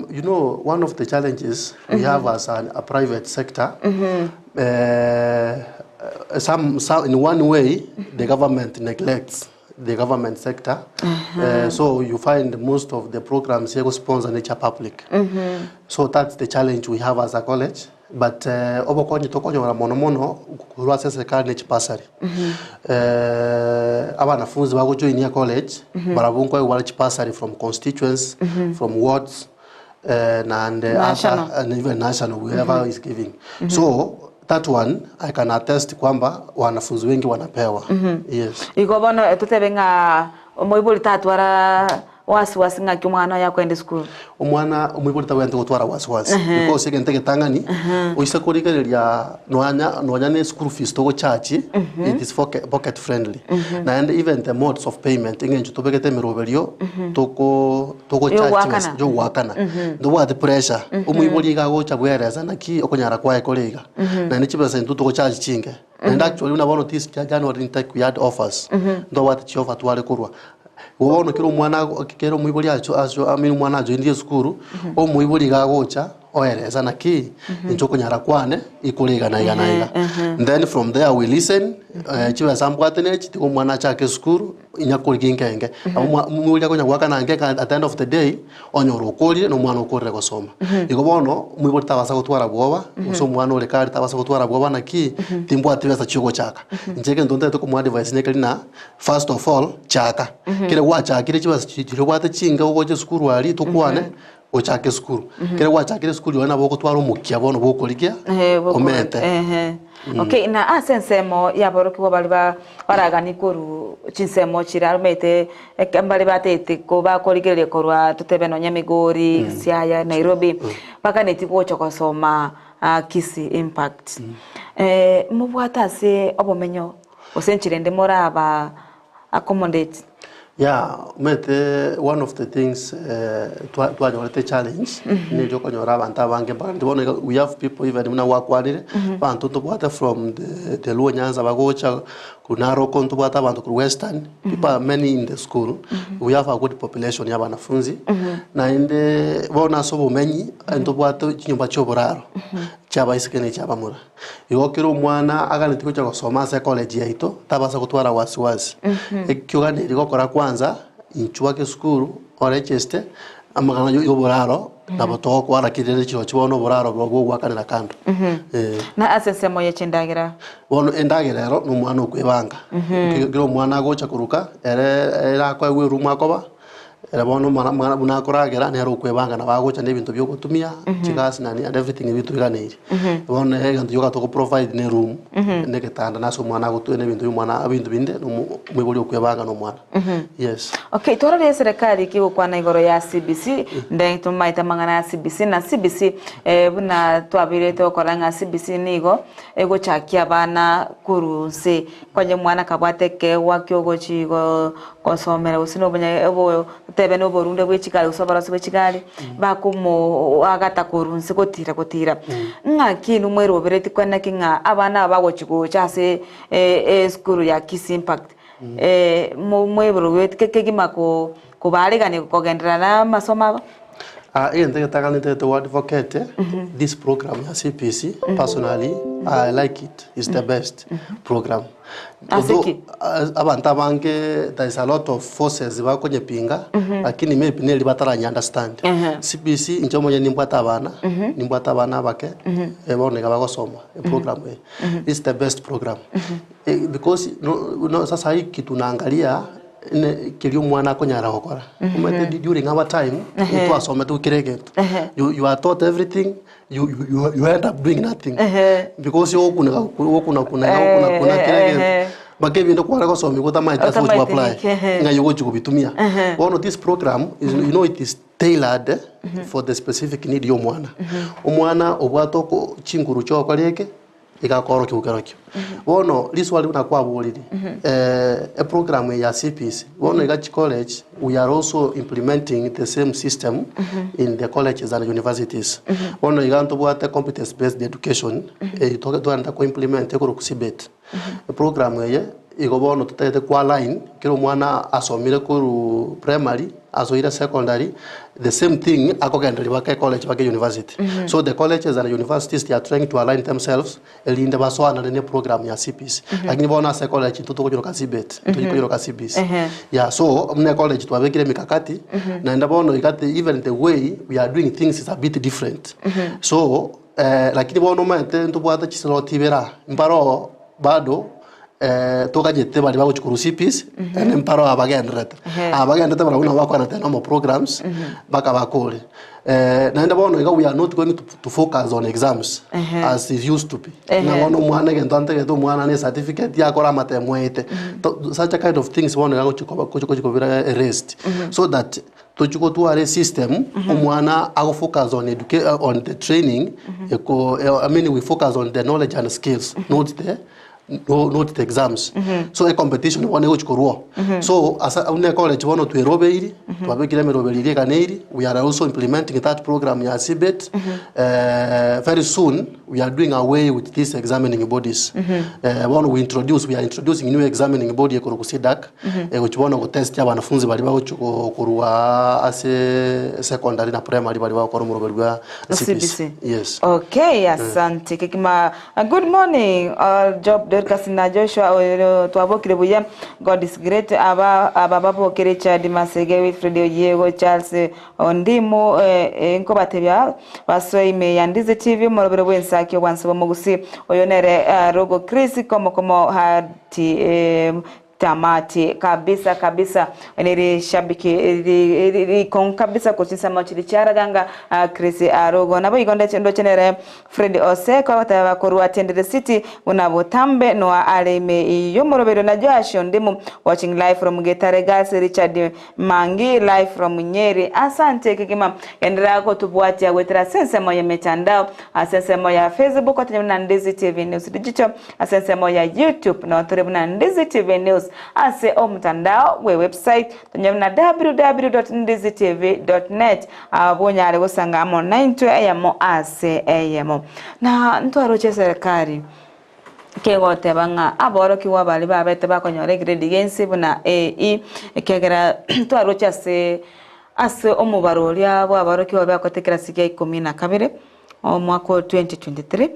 You know, one of the challenges we have as an, a private sector, some, some, in one way, the government neglects the government sector so you find most of the programs ego sponsor nature public so that's the challenge we have as a college but obokonyi tokonyora mono mono korwa ase eserikali ne chibasari abanafunzi bagojoinia college barabwo nkoegwa bare chibasari from constituents from wards and National. other and even national whoever is giving so that one I can attest kwamba wanafunzi wengi wanapewa yes Igo bono totebe ng'a omoibori tatwara wasiwasi ng'aki omwana oye akoenda esukuru. Omwana omoibori tabwenereti gotwara wasiwasi because egento egetang'ani oise korigereria nonya nonya ne school fees togochachi it is pocket friendly naende even the modes of payment eng'encho tobegete emeroberio toko togochachi Yogoakana. yogoakana ntobwati pressure omoibori iga agocha bweresa naki okonyara kwaye kore iga naende chibesa intwe togochachi chinke naende actually buna bono this January intake we had offers ntobwate chioffer tware korwa igo bono kera omwana ago kera omoibori acho acho I mean omwana ajoinire esukuru omoibori iga agocha oeresa naki inche okonyara kwane ikore iga na iga na iga then from there we listen chibesa mbwate nechi tiga omwana achake esukuru Inya korigia inke inke. Nabo mwa- moria akonya goakana inke inke at the end of the day, onyora okorire na omwana okorire gosoma. Igo bono, omoibori tabasa gotwara bwoba, gose omwana ore kare tabasa gotwara bwoba naki, timbwati besa chiogochaka. Inche egento ntagete komoadvise nekeri ng'a, first of all, chaka. Kere gwachakire chibesa chi chiria obwate chinke ogocha esukuru aria tokwane, ochake esukuru. Kere gwachakire esukuru rirorio nabo ogotwara omokia bono bwokorigia, Ehe, boko- omete. ehe. Okay, na ase ensemo y'aborokigwa baria ba baragani korwa chinsemo chiria omanyete eke mbare batagete ko bakorigereria korwa totebe nonya Migori, Siaya, Nairobi, baganeti gocha gosoma Kisii Impact. Mobwate ase obomenyo gose enchera ende moraba accommodate. Yeah, omanyete one of the things twanyorete challenge neri okonyora abanto abange mpaka bono iga we have people even buna gwakwanire, abanto ntobwate from the the Luo Nyanza bagocha korwa Narok ntobwate abanto korwa Western, people are many in the school, we have a good population ya abanafunzi, naende bono ase obomenyi ntobwate chinyomba chia oboraro, chia abaiseke na echia abamura. Igo kera omwana aganetie gocha gosoma ase ecollege yaito, tabasa gotwara wasiwasi. Ekio oganetie gokora kwanza, inchuo ake esukuru, oregeste, amang'ana ya oboraro, nabo togokoa lakini rende chirochio bono oboraro obo bwogoakanera kando. Eh. Na ase ensemo ye chindagera. Bono endagera ero na omwana okwebanga. Kera omwana agocha koruka, ere ere akoegwa eroom akoba, Ere bono omwana omwana buna akoragera, nere okwebanga nabo agocha na ebinto bia ogotumia, chigasi nani and everything ebinto biganeiri. Bono nere egento gioka togo provide ne eroom, na egetanda na ase omwana agotwe na ebinto bia omwana ebinto binde na omo omoibori okwebanga na omwana. Yes. Okay, twarorire eserekari kegokwana igoro ya CBC, nde tomaete amang'ana ya CBC, na CBC buna twabeire togokora ng'a CBC nigo egochakia abana korwa nse, Konya omwana akabwata ekeegwa ki'ogochia igo gosomera gose na obonya obo totebe na oborunde bwe chigari gose oborosi bwe chigari, bakomoagata korwa inse gotira gotira. Ng'aki inwe mwerobereti kweneki ng'a abana aba bagochia gocha ase esukuru ya Kisii Impact mo mweborobeti kegima ko kobaarigania kogenderera na amasomo abo? Egento egetang'anete to advocate this program ya CBC personally I like it is the best program. Ase Although, ki? abanto abange there is a lot of forces bakonyepinga lakini maybe neri bataranya understand. CBC inche omonyene nimbwate abana, nimbwate abana abake bono iga bagosoma eprogram eye. It's the best program because no, no, sasa hii kitu naangalia. Ne keria omwana akonyara gokora. Omanyete during our time, ntwasomete kera egento. You, you are taught everything, you, you, you, you end up doing nothing. Because ogokuneka gokuna kuna iga gokuna kuna kera egento. Mpaka ebinto kware gosomigwa otamaeti ase ogochi Otamaeti apply. niki, ehe. Ng'ai ogochi kobitumia. Bono this program is, you know it is tailored for the specific need ya omwana. Omwana obwate oko chinguru chia ogokora eke, iga akoorokia kerokio. Bono riswali buna kwaborire, eprogram eye ya CBC, bono iga chicollege we are also implementing the same system in the colleges and universities. Bono iga ntobwate competence based education, eywo togenda koimplement ekorokwa CBET. Eprogram eye igo bono totagete ko align kera omwana asomire korwa primary asoire secondary the same thing akogendereria baka ecollege baka university. So the colleges and universities they are trying to align themselves erinde basoanane na eprogram ya CBC. Lakini bono ase ecollege intwe tokonyeroka CBET, ntokonyeroka CBC. Yeah, so buna ecollege twabekire emikakati naende bono iga even the way we are doing things is a bit different. So Lakini bono omanyete ntobwate chislot ibere aa, mbaroo bado toganyete baria bagochia korwa CPs, naende mbaroo abagendererete. Aba bagendererete barabwo nabo bakwanete nomo programs, mpaka bakore. Naende bono iga we are not going to focus on exams as it used to be. Ng'a bono omwana egento antegete omwana ne certificate yakora amatemo aete. Such a kind of things bono iga gochia koba gochia kobera erased. So that Tochia gotwara esystem omwana ago focus on educa on the training eko I mean we focus on the knowledge and skills not the no not the exams. So ecompetition bono egochia korwa oo. So asa buna ecollege bono twerobeiri, twabekire emeroberi eria eganeiri, we are also implementing that program ya CBET, very soon we are doing away with these examining bodies. Bono we introduce we are introducing new examining body ekorokwa CDACC, Egochia bono gotestia abanafunzi baria bagochia korwa ase secondary na primary baria bagokora omoroberi bwa CBC. Yes. Okay, asante kegima. Good morning all Job Dorcas na Joshua oyo twabokire buya. God is great. Aba aba baboke Richard Masege Wilfred Oyiego Charles Ondimu eh, nkobatebia basoe ime ya Ndizi TV omorobero bw'ensaki obwanse bw'omogusi oyo nere eh, Rogo Chris komo komo hati eh, Tamati kabisa kabisa niri shabiki rikong'u kabisa korwa chinsemo chiria chiaraganga Chris Arugo. Naboigo ndoche nere Fred Oseko agoteba korwa Tendere City buna botambe noa are ime y'omoroberio na Joash Ondimu watching live from Getare Girls Richard Mangi live from Nyeri. Asante kegima genderera gotobwatia goetera ase ensemo y'emetandao ase ensemo ya Facebook otonye buna Ndizi TV News Digital Ase ensemo ya YouTube noo tore buna Ndizi TV News ase omotandao bwe website tonyore buna www.ndizitv.net abwo onyare gosanga amo naintwe eyemo ase eyemo. Na ntwaroche eserekari kegoteba ng'a aborokigwa baria babete bakonyora egrade ya inse buna AE ekiagera ntwaroche ase ase omobaro oria bwa aborokigwa bakorete ekerasi gia ikomi na kabere. Omwaka o 2023,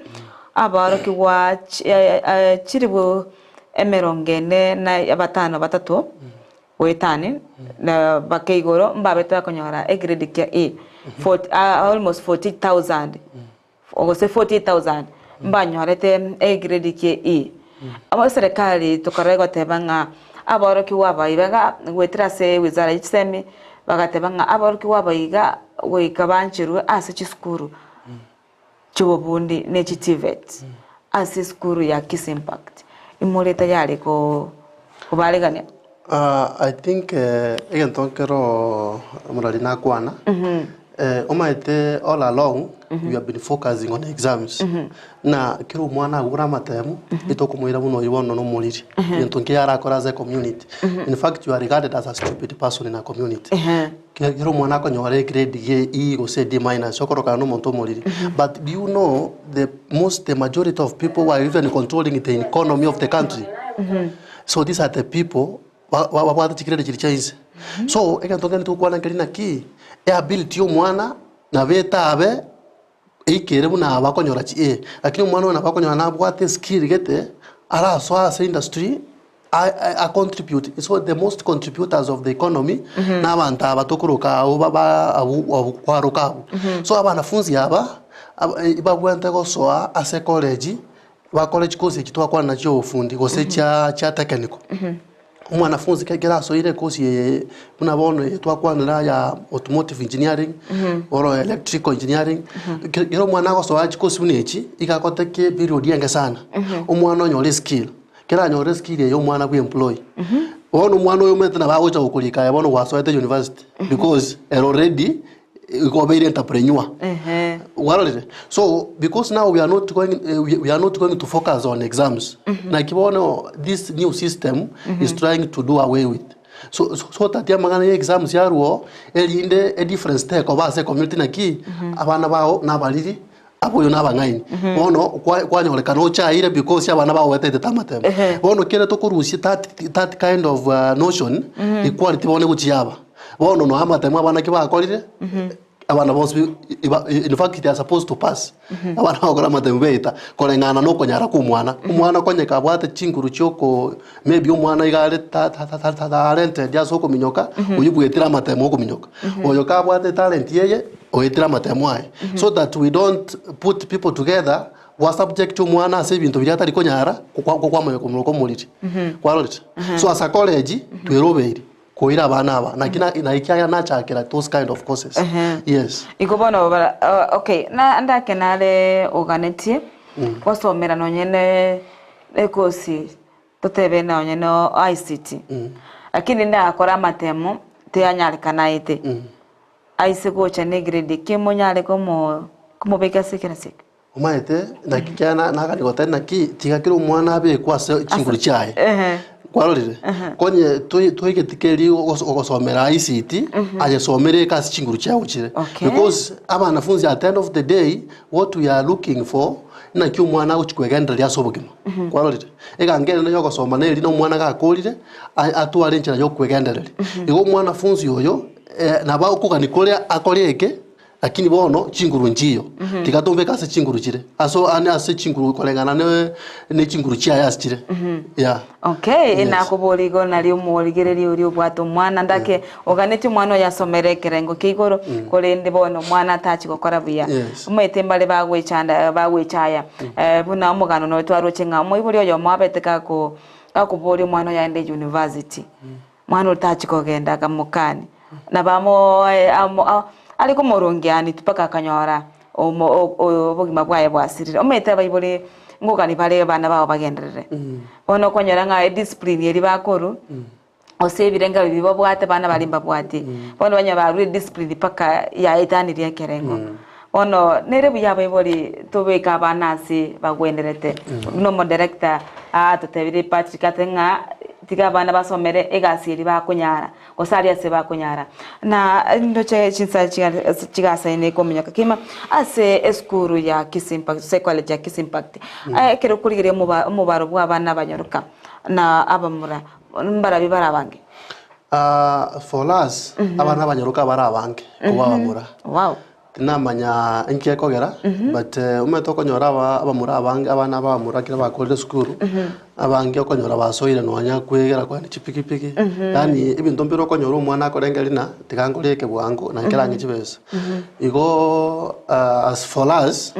aborokigwa chilifu emerongo ene na batano batato goetani na bake igoro mbabete bakonyora egrade kia A, almost 40,000 gose 48,000 mbanyorete egrade kia E. Amo eserekari tokarora egoteba ng'a aborokigwa aba iga goetera ase ewizara ye chisemi bagateba ng'a aborokigwa aba iga goika bancherwe ase chisukuru chi'obobundi ne chi TVET ase esukuru ya Kisii Impact. Imore tayari kobaregania? I think egento nkero omorari nakwana, omanyete all along we have been focusing on exams, na kera omwana agure amatemu, nitokomoira buna oyio bono nomoriri, egento nkeyo arakore ase ecommunity. In fact you are regarded as a stupid person in a community. Kera omwana akonyora egrade ye E gose D minus, okorokana na omonto omoriri. But do you know the most the majority of people who are even controlling the economy of the country? So these are the people babwate chigrade chiria chia inse. So egento nkere togokwana nkeri naki, eability ya omwana nabo etabe eikere buna aba akonyora chi A, lakini omwana oyo nabo akonyora nabwate eskill gete, arasoe ase industry a contribute. So the most contributors of the economy na abanto aba tokoroka abwo ba abwo abwo kwaroka abwo. So abanafunzi aba, babwenerete gosoa ase ecollege, bakore chikosi echi twakwana chia obofundi gose chia chia technical. Omwanafunzi ekero asoire ekosi eye buna bono eye twakwanera ya automotive engineering or electrical engineering, ekero omwana agosoa chikosi buna echi, iga agotake period enge sana, omwana onyore eskill, ekero anyore eskill eye omwana bwe employ. Bono omwana oyo omanyete nabo agocha gokorika aye bono gwasoete university because ere already igo obeire entrepreneur. Ehe. Warorire? So because now we are not going eh, we, we are not going to focus on exams. Naki bono this new system is trying to do away with. So, so, so that amang'ana ya exams yarwo erinde a difference tekoba ase community naki abana bao nabariri aboyo nabang'aini. Bono kwa- kwanyorekana ochaire because abana bao wetete amatemo. Ehe. Bono kere tokorusia that, that kind of uh, notion equality bono egochiaba. Bono nonya amatemo abana ki bakorire, abana bonsi bi- iba in fact they are supposed to pass. Abana bagokora amatemo beita, koreng'ana na okonyara kwa omwana. Omwana konye kabwate chinguru chia oko maybe omwana iga are ta- ta- ta- ta- talented ase okominyoka, oywo bwetire amatemo okominyoka. Oyo kabwate etalent eye, oetire amatemo aye. So that we don't put people together, gwa subject omwana ase ebinto biria atari konyara, kwa- kwa- kwamanya komoroka omoriri. Kwarorire? So as a college, twerobeiri. Koira abana aba, naki na na ekiagera nachakera those kind of courses. Ehe. Yes. Igo bono bara uh, okay na ndake nare oganetie gosomera nonye ne ekosi totebe nonye no ICT lakini ndakora amatemo tianyarekana aete aise gocha ne grade ki monyare komo komobeka ase ekerasi eke Omanyete, naki kiagera na- nagani goteba naki, tiga kera omwana abekwe ase chinguru chiaye. Ehe. Kwarorire? Konye toi- toigeti keri ogos- ogosomera ICT, ayesomere eke ase chinguru chiago chire. Okay. Because abanafunzi at the end of the day, what we are looking for, naki omwana agochi kwegendereria ase obogima. Kwarorire? Eganga ere yogosoma neri na omwana gakorire, a- atware enchera ya okwegendereria. Igo omwanafunzi oyo, nabo okogania kore akore eke, Lakini bono chinguru nchiyo, tiga tombeke ase chinguru chire, aso ane ase chinguru koreng'ana ne ne chinguru chiaye ase chire. Yeah. Okay, Yes. nakoboria igo nario omorigereria oria obwate omwana ndake oganetie omwana oyo asomere ekerengo kia igoro korende bono omwana atachi gokora buya. Yes. Omanyete mbare bagwechanda bagwechaya eh, buna omogano noyo twaroche ng'a omoibori oyomo abete gako gakoboria omwana oyo aende university. Mwana otachi kogenda akamokania, nabo amoe amo a are komorongeani mpaka akanyora omo o obogima bwaye bwasirire. Omanyete abaibori ngogani bare abana bao bagenderere. Bono okonyora ng'a ediscipline eria bakorwa, gose ebirengererio biria babwate abana baria mbabwati. Bono onye barure ediscipline mpaka yaetanirie ekerengo. Bono nere buya abaibori tobeke abana ase bagwenerete. Buna omodirector atotebirie Patrick ate ng'a tiga abana basomere egasi eria bakonyara gose aria ase bakonyara. Na ndoche chinsa chigasaine kominyoka kegima ase esukuru ya Kisii Impact gose ecollege ya Kisii Impact. Ekero okorigereria omobaro bwa abana abanyaroka na abamura mbarabio bare abange? For us, abana abanyaroka bare abange kobua abamura. Wow. Tinamanya inki ekogera, but omanyete okonyora aba abamura abange abana abamura ekero bakorire esukuru, abange okonyora basoire nonya kwegera kogenda chipikipiki, yaani ebinto mbire okonyora omwana akorengereria ng'a tiga nkore eke bwango na nkerange chibesa. Igoo as for us,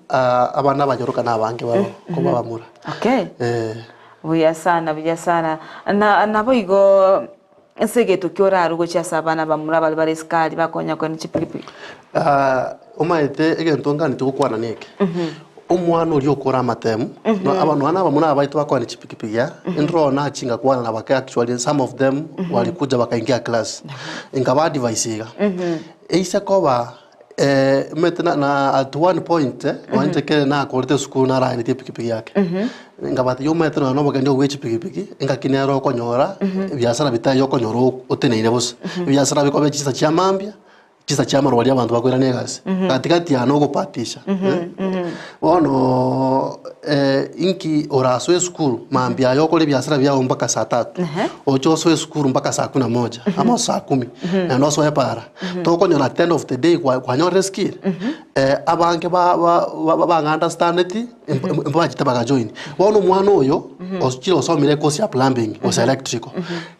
abana abanyaroka na abange baroo kobua abamura. Okay. Eh. Buya sana, buya sana. Na naboigo Ase egento ki orarwe gochia ase abana bamura baria bare esukari bakonya kogenda chipikipiki? Ah, omaete egento nganeti gokwana neke omwana oria okore amatemu no- aba nonya na abamura abaito bakoenda chipikipiki aa ndire nachi ngakwana na bake actually some of them walikuja bakaingia class nkaba advise iga eise koba Omanyete na na at one point nonya inche ekere nakorete esukuru naraenetie epikipiki yake, nkabatebia omanyete nonya na obogeni obwo bwa echipikipiki, engaki nere okonyora ebiasara bitaiyo okonyora oteneine bosa. Ebiasara bikoba chinsa chia mambia, chinsa chia marogoria abanto bakoirana egasi, gatigati aa nogopatisha Bono inki orasoe esukuru mambia aye okore ebiasara biago mpaka saa tatu, oche osoe esukuru mpaka saa kumi na moja ama saa kumi, naende osoe para. Tokonyora at the end of the day kwa kwanyorire eskill, abange ba ba ba bang'understandeti mbachete bagajoin. Bono omwana oyo, ochire osomire ecourse ya plumbing gose electrical,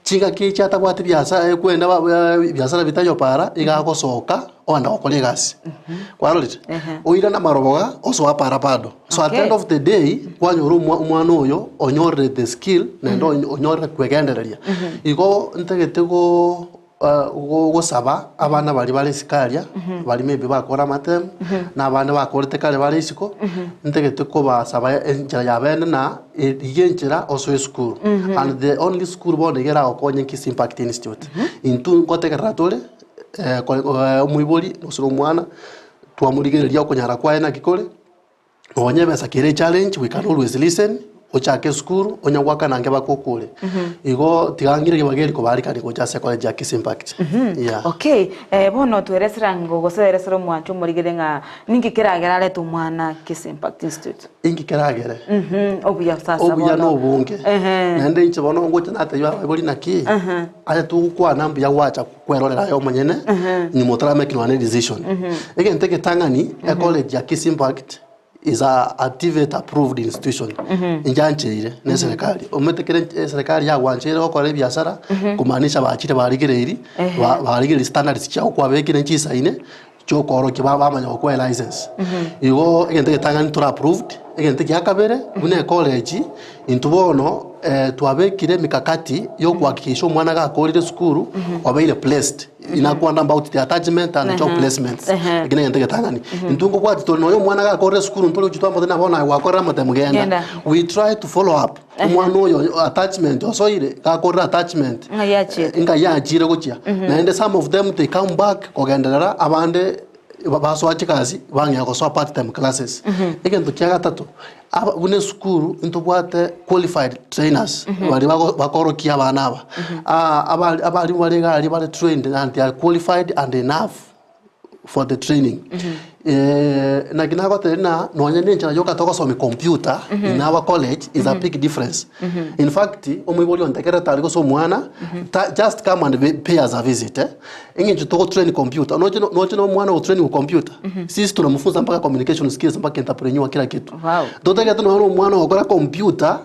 chingaki echi atabwati biasara ekwenda ba biasara bitaiyo para, iga agosoka. Ogenda gokora egasi. Kwarorire? Ehe. Oirane amaroboga osoa para bado. So at the Okay. end of the day, kwanyora omwa omwana oyo onyorire the skill naende onyorire kwegendereria. Igo ntagete go go gosaba abana baria bare isiko aria, baria maybe bakore amatemu, na abande bakorete kare bare isiko, ntagete kobasaba enchera ya bene na rigia enchera osoe esukuru. And the only school bono iga eragokonye Kisii Impact Institute. Intwe ngotegerera tore. omoibori gose omwana, twamorigereria okonyara kwaye naki kore, nonye ebesa kere echallenge we can always listen, ochake esukuru onye goakana ange bakokore. Igo tiga ng'ire ribaga eri kobarikani gocha ase ecollege ya Kisii Impact, yeah. Okay, bono tweresera ng'o gose eresera omwancho omorigere ng'a ninki keragere arete omwana Kisii Impact Institute? Inki keragere? Obuya sasa Obuya bono. nobonge. Ehe. Naende inche bono ngocha natebia abaibori naki, aye togokwana mbuya gwacha kwerorera aye omonyene, nyuma otaramake nonya ne decision. Egento egetang'ani, ecollege ya Kisii Impact is a a TVET approved institution, inche na eserekari. Omanyete kere eserekari yagwancheire gokora ebiasara, kumaanisha bachire barigereiri, ba- barigereiri standards chiago kwabekire nchisaine, chiokoorokia ba- bamanya gokoa elicense. Igo egento egetang'ani tore approved, egento ekia kabere, buna ecollege, intwe bono twabekire emikakati ya okohakikisha omwana gakorire esukuru, obeire placed. Inakwana about the attachment and job placements, eki na egento egetang'ani. Intwe nkobwati tore nonya omwana gakorire esukuru ntore gochia twamotebia ng'a bono aye gwakorire amatemu genda. Genda. We try to follow up. Omwana oyo attachment osoire, gakorire attachment, Ng'ai achiete? ng'ai achiire gochia. Naende some of them they come back kogenderera abande basoa chigasi bang'ea gosoa part time classes. Egento kia gatato, aba buna esukuru ntobwate qualified trainers baria bago bakorokia abana aba. Abari abarimu bare iga aria bare trained and they are qualified and enough for the training. Naki nagotebia ng'a nonye na enchera yoka togosomia computer in our college is a big difference. In fact, omoibori ontegerete aria gose omwana, ta just come and pay us a visit eh, eng'encho togotrain computer, noche noche na omwana ogotrainiwa computer, sisi tunamfunza mpaka communication skills mpaka entrepreneur kila kitu. Wow. Totagete nonye na omwana ogokora computer.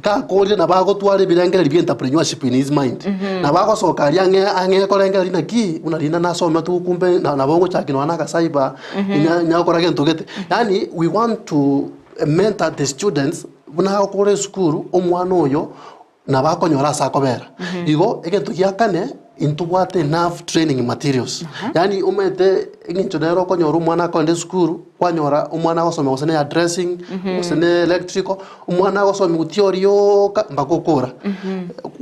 Gakorire nabo agotwara ebirengererio bia entrepreneurship in his mind. Nabo agosoka aria ang'e ang'e korengereria naki buna rinde nasomete oku kumbe na nabo ngochaki nonya na agacyber inya inya gento gete. Yaani we want to mentor the students buna agokora esukuru omwana oyo nabo akonyora ase akobera. Igo egento gia kane intobwate enough training materials. Yaani omanyete eng'encho nere okonyora omwana akogenda esukuru kwanyora omwana agosoma gose ne hairdressing gose ne electrical. Omwana agosomigwa theory yoka mpaka okora.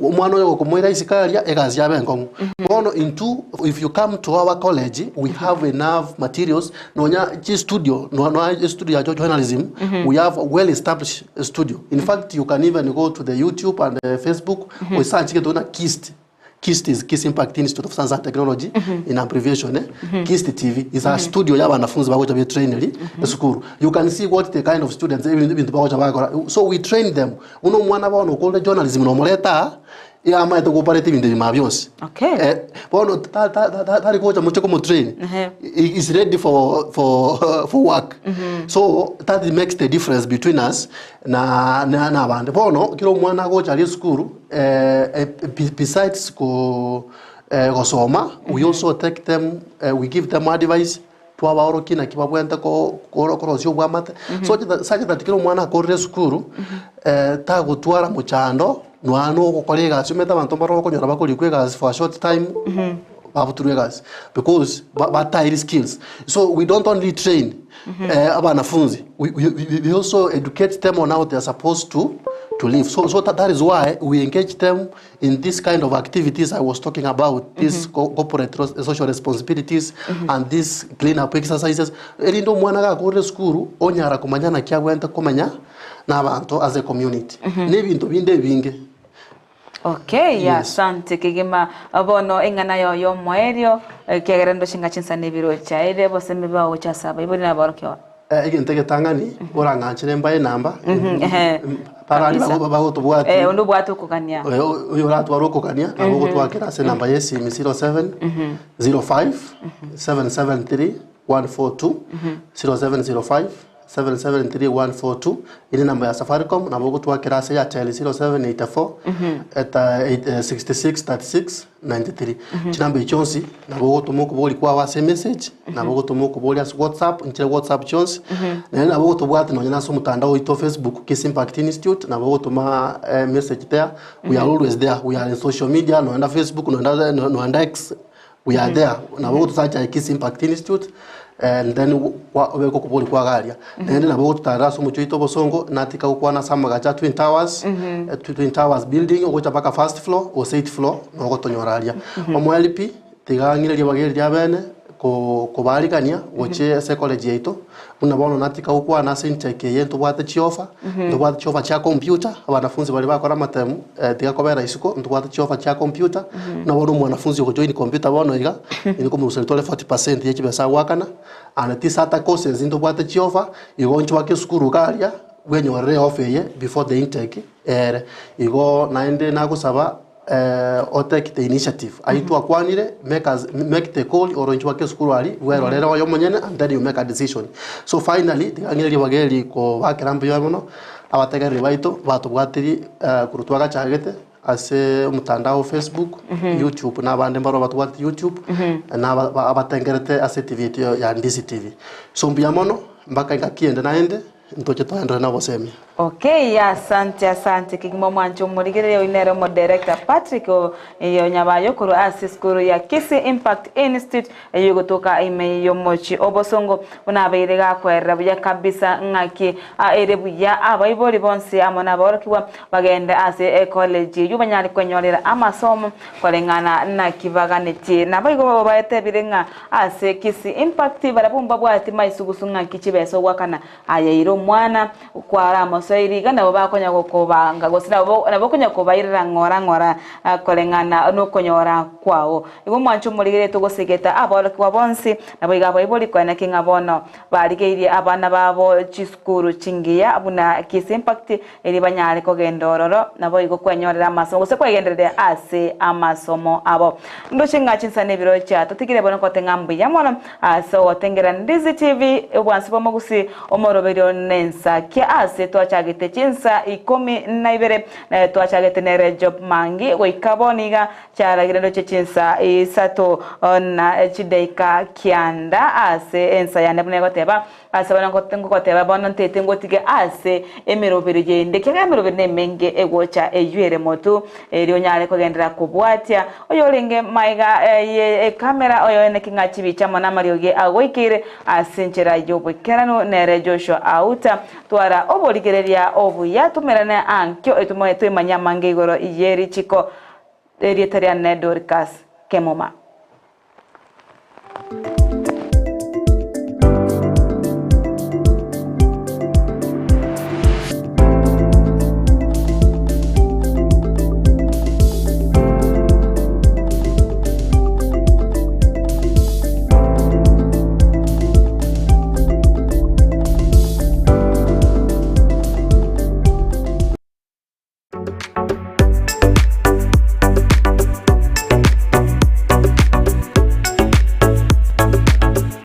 Omwana oyo gokomoira isiko aria, egasi yabe enkong'u. Bono intwe if you come to our college, we have enough materials, nonya chistudio, no nonya estudio ya journalism, we have a well established studio. In fact, you can even go to the YouTube and Facebook, osearch egento buna KIST. KIST is Kisii Impact Institute of Science and Technology in abbreviation eh? KIST TV is a studio ya wanafunzi bagocha be traineri esukuru. You can see what the kind of students ebintu ebintu bagocha bakora. So we train them. Buna omwana bono okorire journalism nomoreta aa, amaete goparete ebinto ebima bionsi. Okay. Eh, bono ta- ta- ta- ta- tari gocha moche komotrain. Ehe. He is ready for for for work. So that makes the difference between us na na na abande. Bono kera omwana agocha aria esukuru Besides gosoma, we also take them, we give them advice, twabaorokia naki babwenerete korosia obwamate, so such that kera omwana akorire esukuru, tagotwara mochando, nonya na ogokora egasi, omanyete abanto mbaro okonyora bakorikwa egasi for a short time, babuturwe egasi because batairi skills. So we don't only train abanafunzi, we also educate them on how they are supposed to to live. So, so that, that is why we engage them in this kind of activities I was talking about, these corporate social responsibilities and these clean up exercises. Erinde omwana gakorire esukuru onyara komanya naki abwenerete komenya na abanto as a community. Na ebinto binde ebinge. Okay, Yes. asante kegima. Bono eng'ana yo y'omoerio, ekiagera ndoche ng'a chinsa nebiro chiaire, bosemi bwao gochia ase abaibori na aborokigwa. Egento egetang'ani, orang'anchere mbae enamba, Ehe, barari kabisa. bagotobwati. Onde obwate okogania. Oyo oratware okogania, nabo ogotwakera ase enamba ya esimi 07 05 773 142, 0705. 773142 ere enamba ya Safaricom nabo ogotwakera ase Airtel 0784 eta 66 36 93. Chinamba echi chionsi nabo ogotoma okoboria kwao ase emessage, nabo ogotoma okoboria ase WhatsApp, nchire WhatsApp chionsi, naende nabo ogotobwati nonye na ase omotandao oito o Facebook, Kisii Impact Institute, nabo ogotoma emessage there, we are always there, we are in social media, nonye na Facebook, nonye na nonye na X, we are there, nabo ogotosacha Kisii Impact Institute and then obeke okoboria kwago aria. Naende nabo ogototarera ase omochie oito obosongo, natika gokwana ase amagacho a Twin Towers, Twin Towers building, ogocha mpaka first floor gose eighth floor, nogotonyora aria. Omoerio pi, tiga ng'ire ribaga eri ria bene, ko- kobaarigania gochia ase ecollege yaito, buna bono natika gokwana ase intake eye ntobwate chiofa, ntobwate chiofa chia computer, abanafunzi baria bakora amatemu tiga kobera isiko, ntobwate chiofa chia computer, buna bono omwanafunzi ogojoin computer bono iga, inde komoruseria tore 40% ye chibesa agoakana, and tisata courses ntobwate chiofa, igo nchoake esukuru iga aria, bwenyorere eofa eye before the intake eere. Igo naende nagosaba o take the initiative ayio twakwanire make us make the call oro inche gwake esukuru aria bwerorere oye omonyene and then you make a decision. So finally tiga ng'ire ribaga eri kobakera mbuya mono abategereri baito batobwatirie korwa twagachagete ase omotandao o Facebook, YouTube na abande mbaro batobwateti YouTube na aba abatengerete ase etv yaito ya Ndizi TV. So mbuya mono mpaka engaki ende naende ntoche toenderere na obosemia. Okay, asante asante kegima omwancho omorigereria oyio nere omodirector Patrick Onyabayo korwa ase esukuru ya Kisii Impact Institute eyio egotoka ime y'omochie obosongo buna abeire gakoerera buya kabisa ng'aki ere buya abaibori bonsi amo nabaorokigwa bagende ase ecollege eyio banyare kwenyorera amasomo koreng'ana naki baganetie. Naboigo baetebire ng'a ase Kisii Impact barabwo mbabwati maisugusu ng'aki chibesa ogoakana Aye ira omwana kwaramosoirie iga nabo bakonya gokobanga, gose nabo nabo okonya kobairera ng'ora ng'ora koreng'ana nokonyora kwao. Igo omwancho omorigererie togosegeta aborokigwa bonsi, naboigo abaibori koeneki ng'a bono barigeirie abana babo chisukuru chingiya buna Kisii Impact erio banyare kogenda ororo, naboigo kwenyorera amasomo gose kwegendereria ase amasomo abo. Ndoche ng'a chinsa nebiro chiatotigire bono nkote ng'a mbuya mono ase ogotengera Ndizi TV, obwansu bw'omogusi, omoroberio nensakia ase twachagete chinsa ikomi na ibere, twachagete nere Job Mangi goika bono iga chiaragire ndoche chinsa isato na chidaika kianda ase ensa yane buna egoteba. Ase bono ngogoteba bono ntete ngotige ase emeroberi yende, ekiagera emeroberi nemenge egocha eyio ere motu, erio onyare kogenderera kobwatia. Oyorenge magega ye ekamera oyoeneki ng'a chibicha amo namariogi agoikeire ase enchera y'oboikeranu nere Joshua Auta. Twara oborigereria obuya, tomerane ankio twemanye amange igoro ye richiko. Erieta riane Dorcas Kemuma.